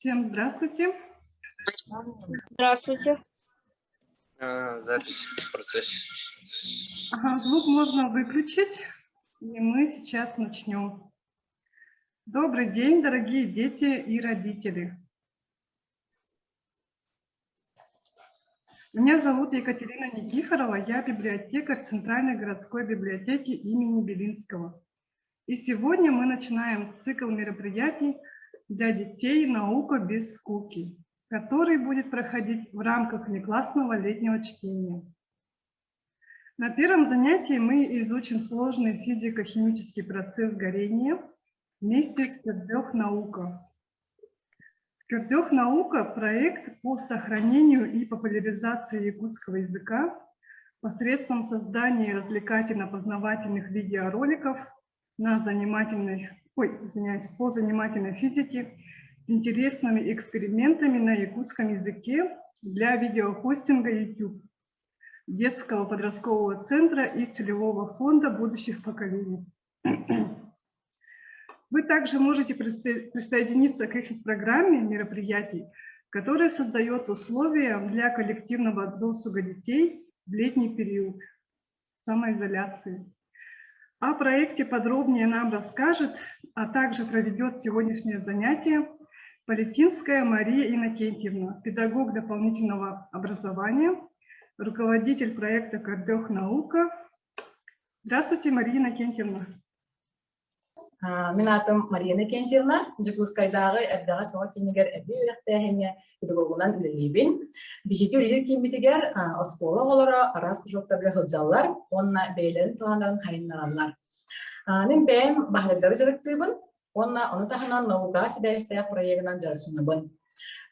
Всем здравствуйте. Здравствуйте. Запись в процессе. Ага, звук можно выключить, и мы сейчас начнем. Добрый день, дорогие дети и родители. Меня зовут Екатерина Никифорова, я библиотекарь Центральной городской библиотеки имени Белинского. И сегодня мы начинаем цикл мероприятий для детей «Наука без скуки», который будет проходить в рамках внеклассного летнего чтения. На первом занятии мы изучим сложный физико-химический процесс горения вместе с Көрдөөх наука. Көрдөөх наука – проект по сохранению и популяризации якутского языка посредством создания развлекательно-познавательных видеороликов на занимательной, ой, извиняюсь, по занимательной физике с интересными экспериментами на якутском языке для видеохостинга YouTube, детского подросткового центра и целевого фонда будущих поколений. Вы также можете присоединиться к их программе мероприятий, которая создает условия для коллективного досуга детей в летний период самоизоляции. О проекте подробнее нам расскажет, а также проведет сегодняшнее занятие Полетинская Мария Иннокентьевна, педагог дополнительного образования, руководитель проекта «Көрдөөх наука». Здравствуйте, Мария Иннокентьевна. Мин аатым Мария Иннокентьевна, Дьокуускайдааҕы эрдэҕэс оҕо киинигэр эбии үөрэхтээһиҥҥэ педагогунан үлэлиибин. Биһиги үлэлиир кииммитигэр оскуола оҕолоро араас кружоктарга сылдьаллар уонна бэйэлэрин талааннарын сайыннараллар. Мин бэйэм баһылыктары дьарыктыыбын уонна ону таһынан наукаҕа сибээстээх проегынан дьарыктанабын.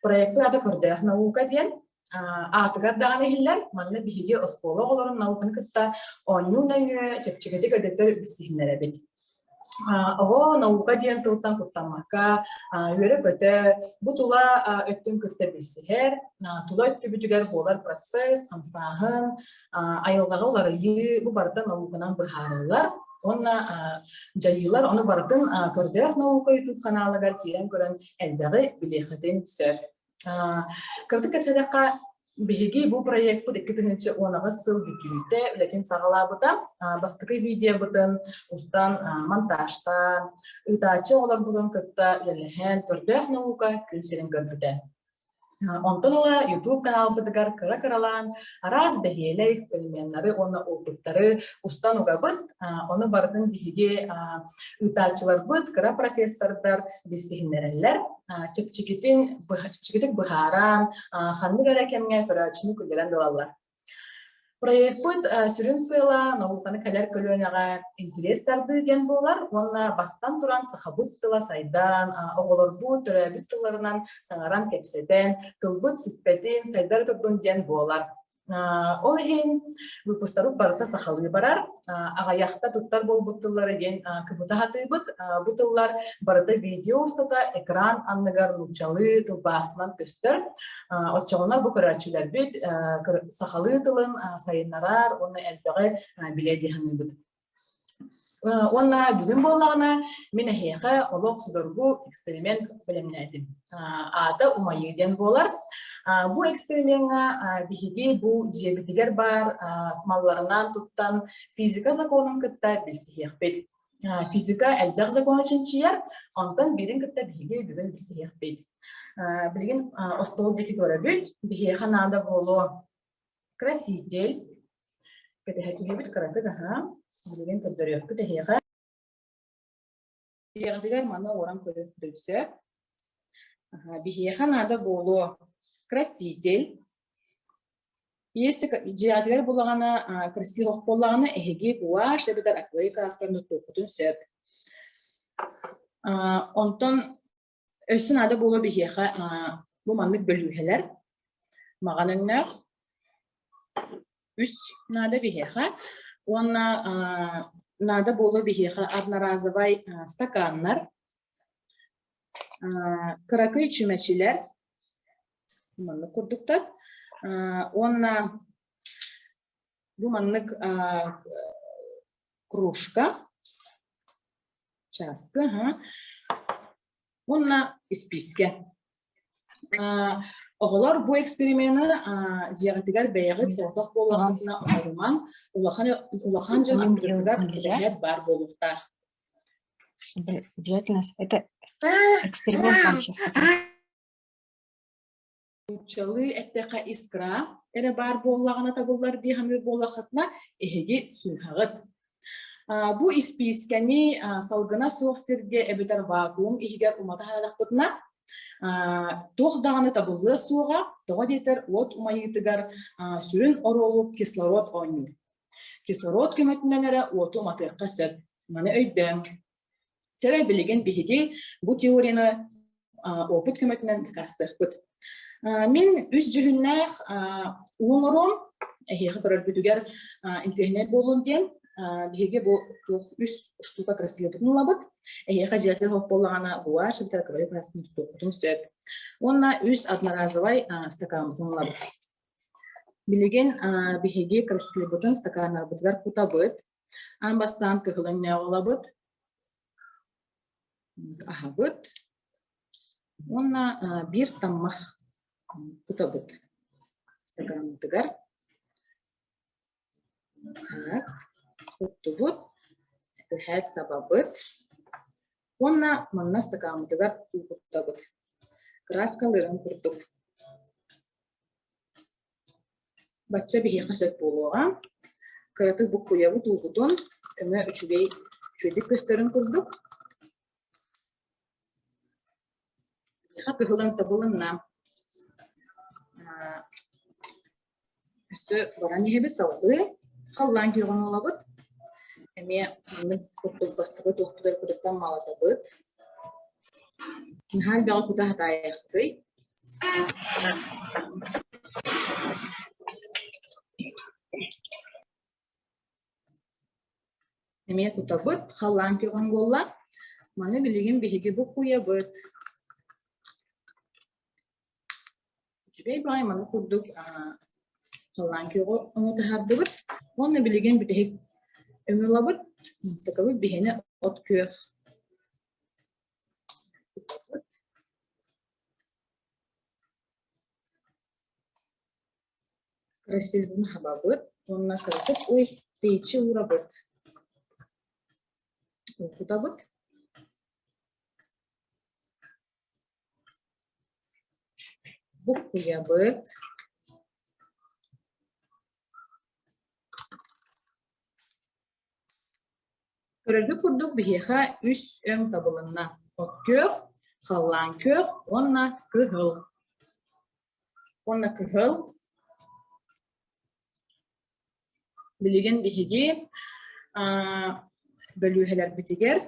Проекпыт аата «Көрдөөх наука» диэн аатыгар даҕаны иһиллэр. Манна биһиги оскуола оҕолорун науканы кытта оонньуу нөҥүө чэпчэкитик өйдөтөр билсиһиннэрэбит. Оҕо наука диэн тылтан куттаммакка, үөрэ-көтө, бу тула өттүн кытта билсиһэр, тула өттүбүтүгэр буолар процесс, хамсааһын, айылҕаҕа уларыйыы бу барыта науканан быһаарыллар. Уонна дьайыылар ону барытын Көрдөөх наука YouTube каналыгар киирэн көрөн элбэҕи билиэххитин сөп. Кырдьык кэпсэтэххэ, биһиги бу проекпыт 2018 сыл бүтүүтэ үлэтин саҕалаабыта. Бастакы видеобытын устан монтажтаан, ыытааччы оҕолорбутун кытта үлэлэһэн, көрдөөх наука күн сирин көрбүтэ. Онтон ыла YouTube каналбытыгар кыра-кыралаан араас бэһиэлэй эксперименнары уонна опыттары устан угабыт. Ону барытын биһиги ыытааччыларбыт, кыра профессордар билсиһиннэрэллэр. Чэпчэкитин чэпчэкитик быһааран, ханнык эрэ кэмҥэ көрөөччүнү күллэрэн ылаллар. Проекпыт сүрүн сыала науканы кэлэр көлүөнэҕэ интэриэс тардыы диэн буолар уонна бастан туран сахабыт тыла сайдан, оҕолорбут төрөөбүт тылларынан саҥаран кэпсэтэн, тылбыт сүппэтин, сайдар турдун диэн буолар. Ол иһин выпустарбыт барыта сахалыы барар. Аҕыйахта туттар буолбут тыллары диэн кыбыта сатыыбыт. Бу тыллар барыта видео устата экран анныгар нууччалыы тылбаастанан көстөр. Оччоҕуна бу көрөөччүлэрбит сахалыы тылын сайыннарар уонна элбэҕи билэ дии саныыбыт. Уонна бүгүн буоллаҕына мин эһиэхэ олох судургу эксперимент бэлэмнээтим. Аата умайыы диэн буолар. Бу эксперимеҥҥа биһиги бу дьиэбитигэр баар малларынан туттан физика законун кытта билсиһиэхпит. Физика элбэх закону чинчийэр, онтон биирин кытта биһиги бүгүн билсиһиэхпит. Билигин остуол диэки көрөбүт, биһиэхэ наада буолуо Краситель. Кэтэһэ түһэбит кыратык аһаа. Билигин көрдөрүөхпүт эһиэхэ. Дьиэҕитигэр маны уоран көрүөхпүт сөп. Биһиэхэ наада буолуо. Краситель. Если дьиэҕитигэр булаҕына краситель ох буоллаҕына эһиги гуашь эбэтэр акварель краскаларын туттуоххутун сөп. Онтон Өссө наада буолуо биһиэхэ бу маннык бөлүүһэлэр маҕан өҥнөөх үс наада биһиэхэ уонна наада буолуо биһиэхэ одноразовай стаканнар, кыракый чүмэчилэр маннык курдуктар уонна бу маннык кружка чааскы, аһа. Уонна испиискэ. Оҕолор бу эксперимены дьиэҕитигэр бэйэҕит соҕотох буоллаххытына оҥорумаҥ, улахан улахан дьон аттыгытыгар эбэһээт баар буолуохтаах. Обязательно. Это эксперимент вам сейчас покажу. Нууччалыы эттэххэ искра эрэ баар буоллаҕына табыллар дии саныыр буоллаххытына, эһиги сыыһаҕыт. Бу испиискэни салгына суох сиргэ эбэтэр вакуум иһигэр умата хаалахпытына, туох даҕаны табыллыа суоҕа, тоҕо диэтэр уот умайыытыгар сүрүн оруолу кислород оонньуур. Кислород көмөтүнэн эрэ уоту уматыахха сөп. Маны өйдөөҥ. Чэ билигин биһиги бу теорияны опыт көмөтүнэн дакаастыахпыт. Мин үс дьүһүннээх уу оҥоруом, эһиэхэ көрөрбүтүгэр интэриэһинэй буолуон диэн биһиги бу туох үс штука красивотун ылабыт. Эһиэхэ дьиэтэ суох буоллаҕына гуашь эбэтэр акварель красканы тутуохпутун сөп. Уонна үс одноразовай стакаммытын ылабыт. Билигин биһиги красивотун стаканнарбытыгар кутабыт. Аан бастаан кыһыл өҥнөөх ылабыт, аһабыт уонна биир таммах кутабыт стакаммытыгар. Так, куттубут, түһээт сабабыт уонна манна стакаммытыгар уу куттабыт. Краскалыырын курдук. Бачча биһиэхэ сөп буолуоҕа. Кыратык буккуйабыт уубутун, өҥө үчүгэй үчүгэйдик көстөрүн курдук. Биһиэхэ кыһылын табылынна. Өссө баран иһэбит салгыы. Халлаан күөҕүн ылабыт. Эмиэ маннык курдук бастакы туохпутугар курдуктан маалатабыт. Наһаа элбэҕи кута сатаайахтый. Эмиэ кутабыт, халлаан күөҕүн буолла. Маны билигин биһиги буккуйабыт. Үчүгэй баҕайы маны курдук халлаан күөҕү оҥо таһаардыбыт. Уонна билигин бүтэһик өҥү ылабыт. Такабыт биһиэнэ от күөх. Красильбын хабабыт уонна кыратык ой тэйиччи уурабыт. Кутабыт. Буккуйабыт. Көрөргүт курдук биһиэхэ үс өҥ табылынна: от күөх, халлаан күөх уонна кыһыл. Уонна кыһыл. Билигин биһиги бөлүөһэлэрбитигэр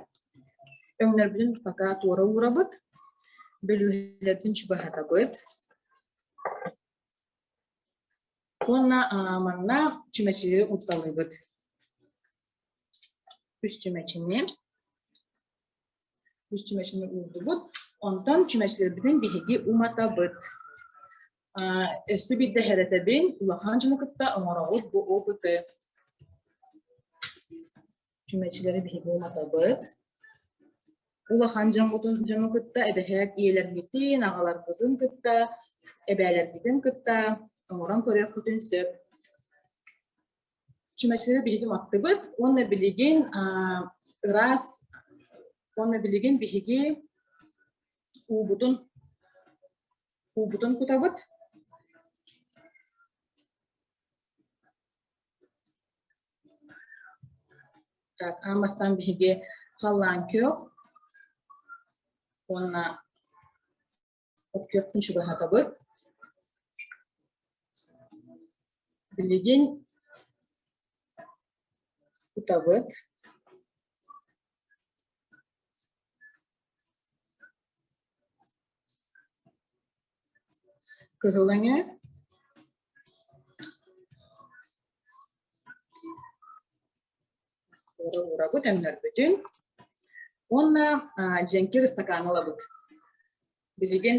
өҥнөрбүтүн пока туора уурабыт, бөлүөһэлэрбитин чугаһатабыт. Уонна манна чүмэчилэри уурталыыбыт. Үс чүмэчини. Үс чүмэчини уурдубут. Онтон чүмэчилэрбитин биһиги уматабыт. Өссө биирдэ сэрэтэбин, улахан дьону кытта оҥороҕут бу опыты. Чүмэчилэри биһиги уматабыт. Улахан дьоҥҥутун дьону кытта эбэһээт ийэлэргитин, аҕаларгытын кытта, эбээлэргитин кытта оҥорон көрүөххүтүн сөп. Чүмэчилэри биһиги уматтыбыт уонна билигин ыраас уонна билигин биһиги уубутун уубутун кутабыт. Так, аан бастаан биһиги халлаан күөх уонна от күөхпүн чугаһатабыт. Билигин кутабыт. Кыһыл эҥэ уурабыт өҥнөрбүтүн уонна дьэҥкир ыстакааны ылабыт. Билигин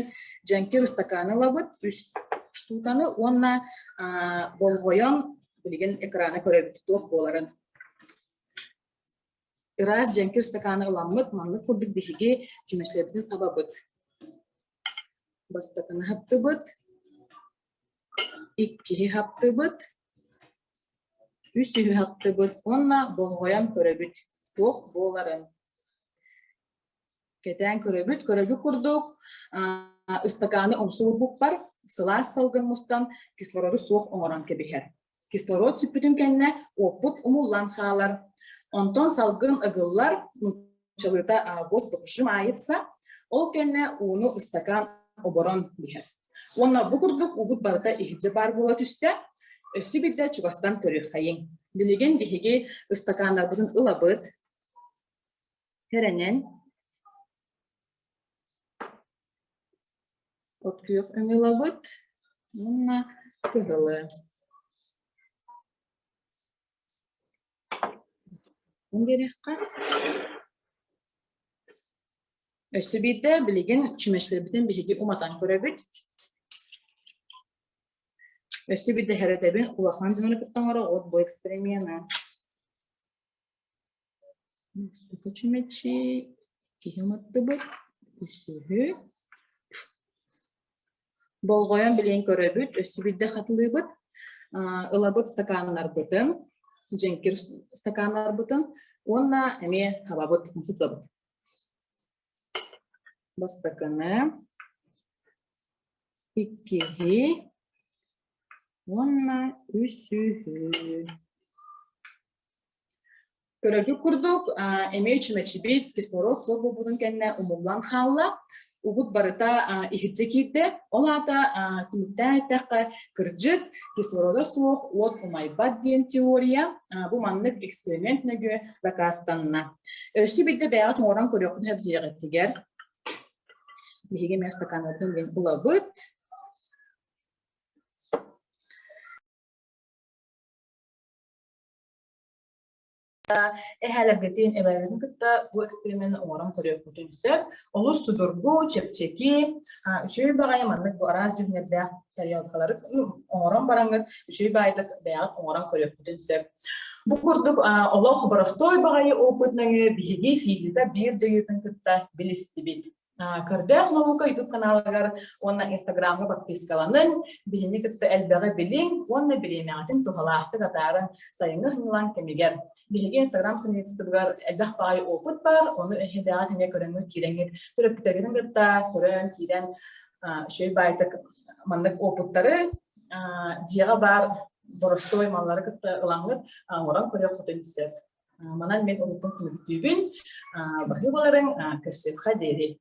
дьэҥкир ыстакааны ылабыт үс штуканы уонна болҕойон билигин экраны көрөбүт туох буоларын. Ыраас дьэҥкир ыстакааны ыламмыт маннык курдук биһиги чүмэчилэрбитин сабабыт. Бастакыны хаптыбыт, иккиһи хаптыбыт, үсүһү хаптыбыт уонна болҕойон көрөбүт туох буоларын. Кэтээн көрөбүт, көрөбүт курдук ыстакааны умсуурбуппар сылаас салгын мустан кислороду суох оҥорон кэбиһэр. Кислород сүппүтүн кэннэ уоппут умуллан хаалар. Онтон салгын ыгыллар, нууччалыыта воздух сжимается, ол кэннэ ууну ыстакаан оборон биһэр. Уонна бу курдук уубут барыта иһирдьэ баар буола түстэ. Өссө биирдэ чугастан көрүөххэйиҥ. Билигин биһиги ыстакааннарбытын ылабыт, Сэрэнэн от күөх өҥү ылабыт уонна кыһылы. Биэриэххэ. Өссө биирдэ билигин чүмэчилэрбитин биһиги уматан көрөбүт. Өссө биирдэ сэрэтэбин, улахан дьону кытта оҥороҕут бу эксперимены. Бастакы чүмэчи киһи уматтыбыт, үсүһү. Болҕойон билэн көрөбүт, өссө биирдэ хатылыыбыт. Ылабыт стаканнарбытын, дьэҥкир стаканнарбытын уонна эмиэ хабабыт, сутабыт. Бастакыны, иккиһи уонна үсүһү. Көрөргүт курдук, эмиэ чүмэчибит кислород суох буолбутун кэннэ умуллан хаалла. Угут барыта иһирдьэ киирдэ. Ол аата түмүктээн эттэххэ, кырдьык, кислорода суох уот умайбат диэн теория бу маннык эксперимент нөҥүө дакаастанна. Өссө биирдэ бэйэҕит оҥорон көрүөххүтүн сөп дьиэҕитигэр. Биһиги эмиэ стаканнарбытын билэн ылабыт. Эһээлэргитин, эбээлэргитин кытта бу эксперимены оҥорон көрүөххүтүн сөп. Олус судургу, чэпчэки, үчүгэй баҕайы маннык бу араас дьүһүннэрдээх тарелкалары оҥорон бараҥҥыт үчүгэй баайдык бэйэҕит оҥорон көрүөххүтүн сөп. Бу курдук олох боростуой баҕайы опыт нөҥүө биһиги физика биир дьайыытын кытта билистибит. Көрдөөх наука YouTube каналыгар уонна Инстаграмҥа подпискаланыҥ, биһини кытта элбэҕи билиҥ уонна бириэмэҕитин туһалаахтык атаарыҥ сайыҥҥы сынньалаҥ кэмигэр. Биһиги Инстаграм страницабытыгар элбэх баҕайы опыт баар, ону эһиэдэҕит эмиэ көрөҥҥүт киирэҥҥит төрөппүттэргитин кытта көрөн киирэн үчүгэй баайтык маннык опыттары дьиэҕэ баар боростуой маллары кытта ылаҥҥыт оҥорон көрүөххүтүн сөп. Манан мин уһукпун түмүктүүбүн. Баһыыбаларыҥ көрсүөххэ диэри.